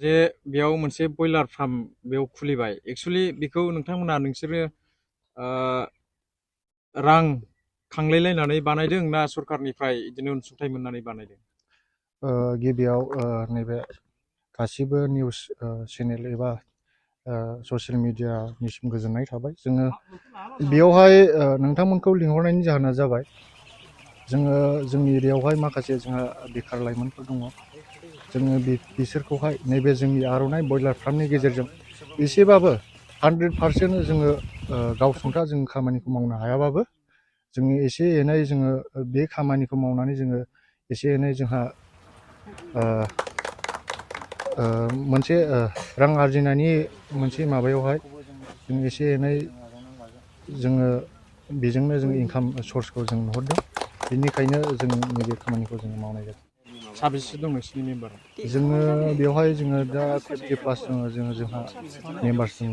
जे बेयाव मोनसे बयलार फार्म बेयाव खुलिबाय एक्चुअली बेखौ नोंथांमोना नोंसोरो रां खांलायलायनानै बानायदों ना सरखारनिफ्राय बिदिनो अनसुंथाइ मोननानै बानायदों? गिबियाव नैबे गासिबो निउस चेनेल एबा ससियेल मिडियानिसिम गोजोननाय थाबाय। जोङो बेयावहाय नोंथांमोनखौ लिंहरनायनि जाहोना जाबाय जोङो जोंनि एरियायावहाय माखासे जोंहा बेखार लाइमोनफोर दङ। जोङो बिसोरखौहाय नैबे जोंनि आर'नाइ बयलार फार्मनि गेजेरजों एसेबाबो 100% जोङो गावसुंथा जों खामानिखौ मावनो हायाबाबो जोङो एसे एनै जोङो बे खामानिखौ मावनानै जोङो एसे एनै जोंहा मोनसे रां आरजिनायनि मोनसे माबायावहाय जों एसे एनै जोङो बेजोंनो जों इनकाम सर्सखौ जों नुहुरदों। बेनिखायनो जों नैबे खामानिखौ जों मावनाय जादों। साबेसे दं नोंसिनि मेम्बारा? जोङो बेवहाय जोङो दा 50+ दङ। जोंहा मेम्बार्स दङ।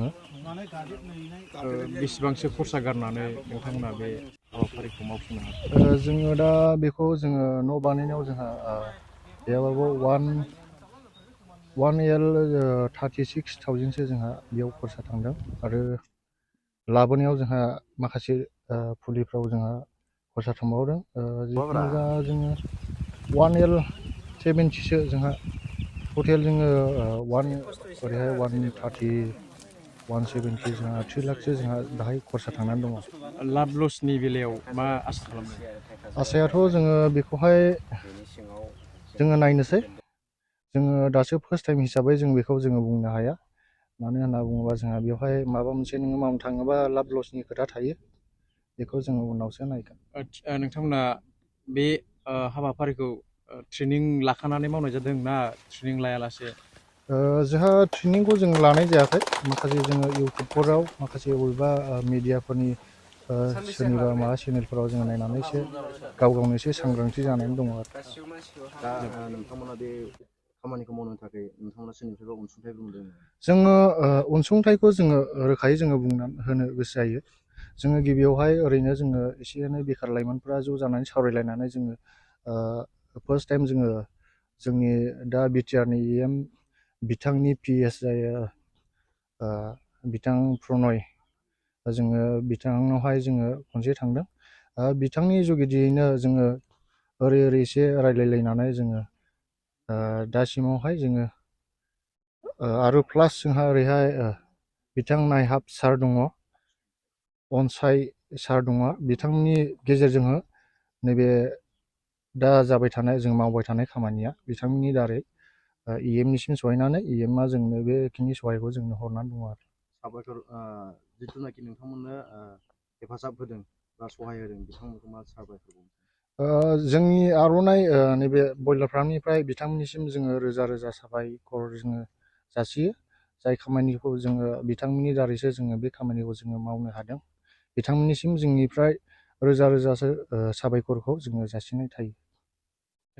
बेसेबांसो खरसा गारनानै नोंथांमोना बे हाबाफारिखौ मावफुंनो हादों? जोङो दा बेखौ जोङो न' बानायनायाव जोंहा गैयाबाबो 36,000सो जोंहा बेयाव खरसा थांदों आरो लाबोनायाव जोंहा माखासे फुलिफ्राव जोंहा खरसा थांबावदों। जिखुनु जा जोङो 1L70सो जोंहा टटेल जोङो ओरैहाय 130 170 जोंहा 3 लाखसो जोंहा दाहाय खरसा थांनानै दङ। लाब लसनि बेलायाव मा आसा खालामदों? आसायाथ' जोङो बेखौहाय जोङो नायनोसै। जोङो दासो फार्स्ट टाइम हिसाबै जों बेखौ जोङो बुंनो हाया। मानो होनना बुङोबा जोंहा बेवहाय माबा मोनसे नोङो मावनो थाङोबा लाब लसनि खोथा थायो। बेखौ जोङो उनावसो नायगोन। नोंथांमोना बे हाबाफारिखौ ट्रेनिं लाखानानै मावनाय जादों ना ट्रेनिं लायालासे? जोंहा ट्रेनिंखौ जों लानाय जायाखै। माखासे जोङो इउटुबफोराव माखासे बबेबा मिडियाफोरनि सोरनिबा माबा चेनेलफोराव जोङो नायनानै एसे गाव गावनो एसे सांग्रांथि जानानै दङ आरो। दा नोंथांमोना बे खामानिखौ मावनो थाखाय नोंथांमोना सोरनिफ्रायबा अनसुंथाइबो मोनदों? जोङो अनसुंथाइखौ जोङो रोखायै जोङो बुंनानै होनो गोसो जायो। जोङो गिबियावहाय ओरैनो जोङो एसे एनै बेखार लाइमोनफ्रा ज' जानानै सावरायलायनानै जोङो फार्स्ट टाइम जोङो जोंनि दा बिटिआरनि EM बिथांनि PS जायो बिथां प्रनय, जोङो बिथांनावहाय जोङो खनसे थांदों। बिथांनि जुगिदियैनो जोङो ओरै एसे रायलायलायनानै जोङो दासिमावहाय जोङो आरो प्लास जोंहा ओरैहाय बिथां नायहाब सार दङ, अनसाय सार दङ। बिथांनि गेजेरजों नैबे दा जाबाय थानाय जों मावबाय थानाय खामानिया बिथांनि दारै EMनिसिम सहैनानै EMआ जोंनो बेखिनि सहायखौ जोंनो हरनानै दङ आरो। साबायखर जिथुनाखि नोंथांमोननो हेफाजाब होदों बा सहाय होदों बिथांमोनखौ मा साबायखर बुंनो? जोंनि आर'नाइ नैबे बयलार फार्मनिफ्राय बिथांमोननिसिम जोङो रोजा रोजा साबायखर जोङो जासियो। जाय खामानिखौ जोङो बिथांमोननि दारैसो जोङो बे खामानिखौ जोङो मावनो हादों। बिथांमोननिसिम जोंनिफ्राय रोजा रोजासो साबायखरखौ जोङो जासिनाय थायो।